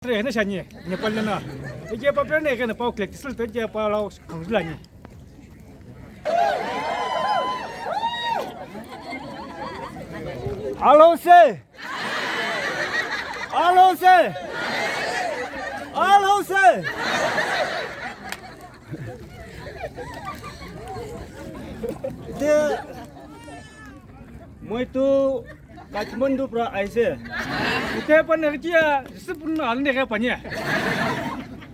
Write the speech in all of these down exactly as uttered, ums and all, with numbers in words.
Tre hene shanye, Nepal na. Ije pa pene ke na pau klek tisul te je pa lao khangla ni. Alo se. Alo se. Alo se. Te Moi tu Kathmandu pra aise. Ute pa nerjia, sipun alne ke panya.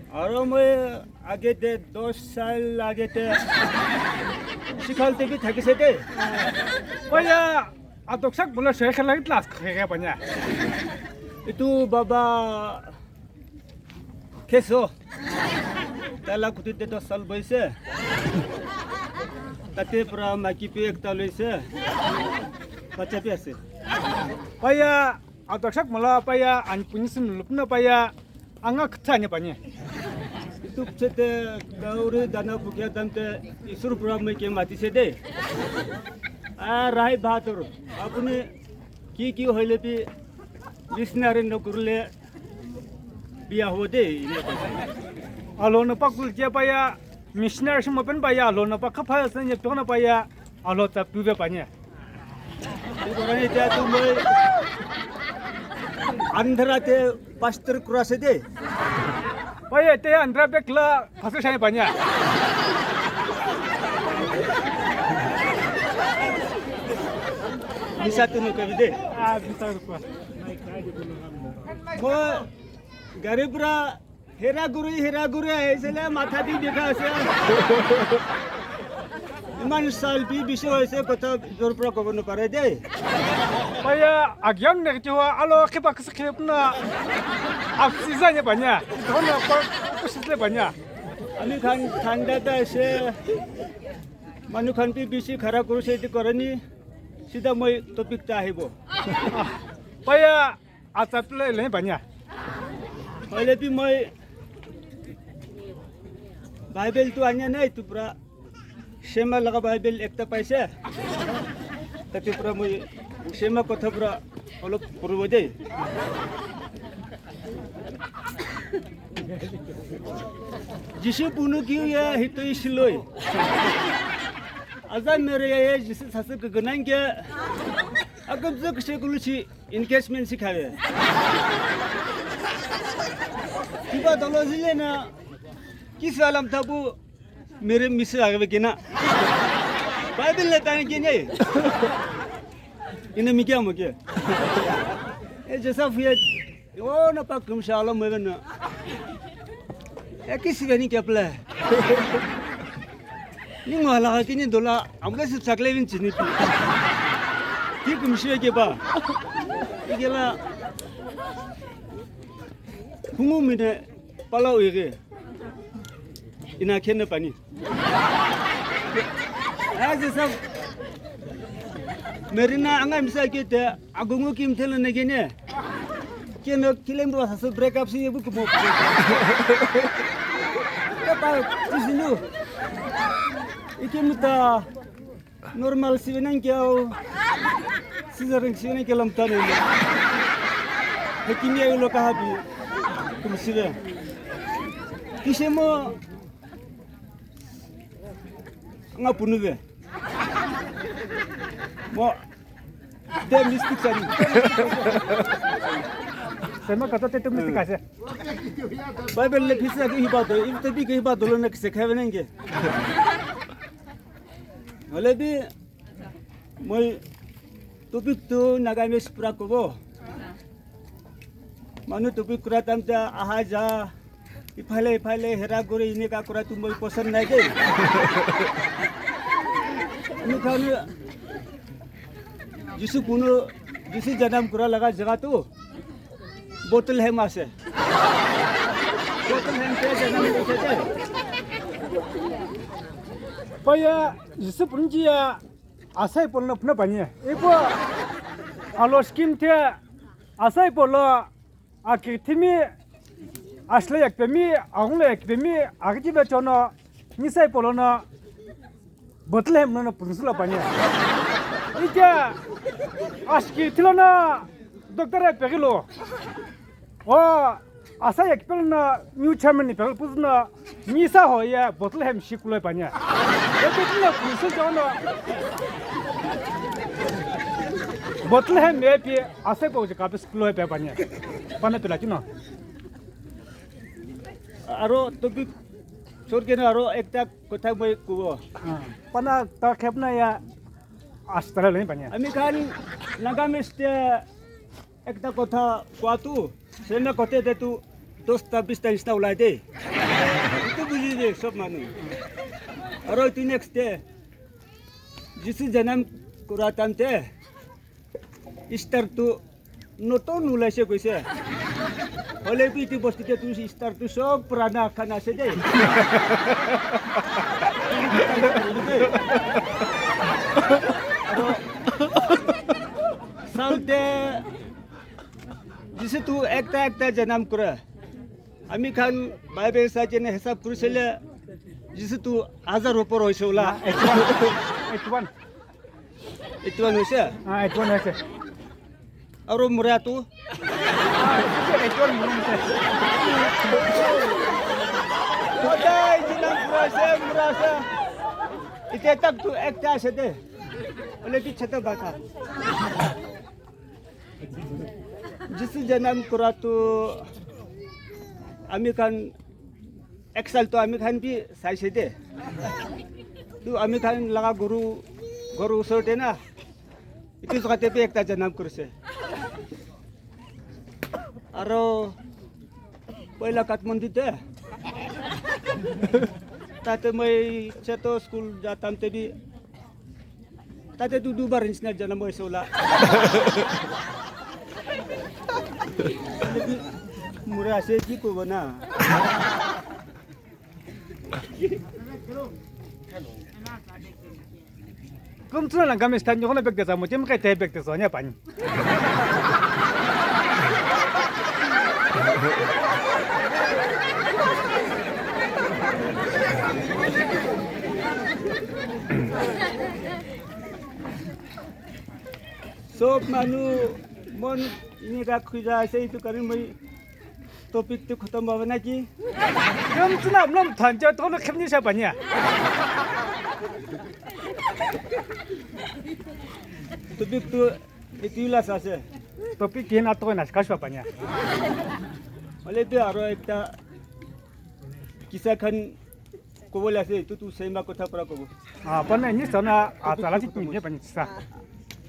Aro moi age te dos sal age te Sikhal te bi thakise de. Paya, atok sak bola sher khala class ke panya. Itu baba Keso. Tala kuti te dos sal boise. Tate pra maki pe ekta loise. Bacha bi ase. Paya, ataksak mala paya, an punisin lupna paya, anga khatsa ne panye. Itu chete gauri dana bukya dam te isur pra moi ke mati se de. Ah, Rai Bahadur, apuni ki ki hoile bi missionary nokurle Biya ho de, ine koise. Alo no pakul kia paya, missionary simo pen paya, alo no pakha paya sen ye tona paya, alo ta pibe panya. Ibarani tia tu moi Andhra te pastor kurase de. Paya te Andhra pekla, pastor sai panya. Bisa tu no kabi de. Ah, bisa tu. Moi gari pura hera guri, hera guri ahisile, matha bi bikha ase. Iman sal bi bishi hoise, kotha jor pura kobo nopare de. Paya, agyang ne kiwa, alo kiba kis kip na. Oxygen ye banya. Dona pa kusis le banya. Ami khan thanda ta ase. Manu khan bi bishi khara kurise etu karone. Sida moi topic ta ahibo. Paya, Acha pula le banya. Hoile bi moi Bible tu anya nai tu pura Shema laga Bible ekta paise. Tate pura moi Shema kotha pura olop puribo de. Jisu bunu kiu ya hitoi siloi. Aza mere ya Jisu sasu ke gunang ke. Agam zuk se kulusi. Engagement sikhabe. Kiba dolo zile na, kisi alam thabu, mere mise agbe kina. Bible le tani kine. Ine mi kya mo kya? E jesa fiye, o na pak tum sha alam mo na. E kisi beni kya pla? Ni ngo hala kini dola, amle se chakle bin chini pi. Ki kum shwe ke ba. Igela. Hungu mine pala uige. Ina kene pani. Aise sab. Merina anga misa ke te. Agungu kim thela ne gene. Keno kilem ro sasu break up si yebu kumo. Kapa tisinu. Ikim ta normal si benang kya o. Cesarean si benang kya lam tane. Hekimi ayo lo kaha bi. Kum si be. Kise mo nga punu be. Mo Te mystic sari. Sema kata te tu mystic ase. Bible le phisa ke hiba do, if te bi ke hiba do lo na kise khabe nenge. Hole bi moi topic tu Nagamese pura kobo. Manu topic kura tam ta aha ja Iphale iphale hera guri eneka kura tu moi pasand nai de. Ami khan Jisu kuno, Jisu janam kura laga jaga tu Bethlehem ase. Bethlehem te janam hoise de. Paya Jisu punji ya asai polna puna panye. Ipo alo skin te asai polo Akirtimi asle yakpemi, agungle yakpemi, akichi bechono, nisai polono, Bethlehem no punsula panya. Ike, aski tilona, doctor e pegilo. O, Asa ekpel na new chairman ni pel pus na misa ho ya Bethlehem ship lo panya. Ekpel na kusu jo na Bethlehem me pi asa po je kapis lo pe panya. Pana pela kino. Aro topic sor ke na aro ekta kotha moi kubo. Pana ta khep na ya astara le panya. Ami khan Nagamese te ekta kotha koa tu, sena kote te tu dosta bista nisna ulai de. Itu buji de sob manu. Aro itu next day, Jisu janam kura time te, Easter tu notun ulaise koise. Hole bi itu bosti te tu Easter tu sob purana khan ase de. Aro sal te Jisu tu ekta ekta janam kura. Ami khan Bible sai kene hisab kurisile Jisu tu hajar upor hoise ula. Eighty one. Eighty one hoise? Ah, eighty one hoise. Aro mura tu? Eighty one mura ase. Hodai janam kura ase, mura ase. Ite tak tu ekta ase de. Ole ki chata baka. Jisu janam kura tu ami khan ek sal tu ami khan bi saise de. Tu ami khan laga guru, guru usor te na. Itu jaga te bi ekta janam kurise. Aro poila Kathmandu te. Tate moi cheto school ja time te bi Tate tu dubar nisna janam hoise ula. Mura ase ki kobo na. Kum tsuna lang kami stand yokona bekte sa mo tim kai te bekte so nya pani. Sob manu mon ini rakh khuja ase itu karne moi topic tu khatam hobo na ki? Kam chuna mlom than ja to khemni sa panya. Topic tu itu la sa ase. Topic ke na to na ka sa panya. Ole tu aro ekta kisa khan kobole ase itu tu sema kotha para kobo. Ah, pana ni sana ah chala chit ni pani sa.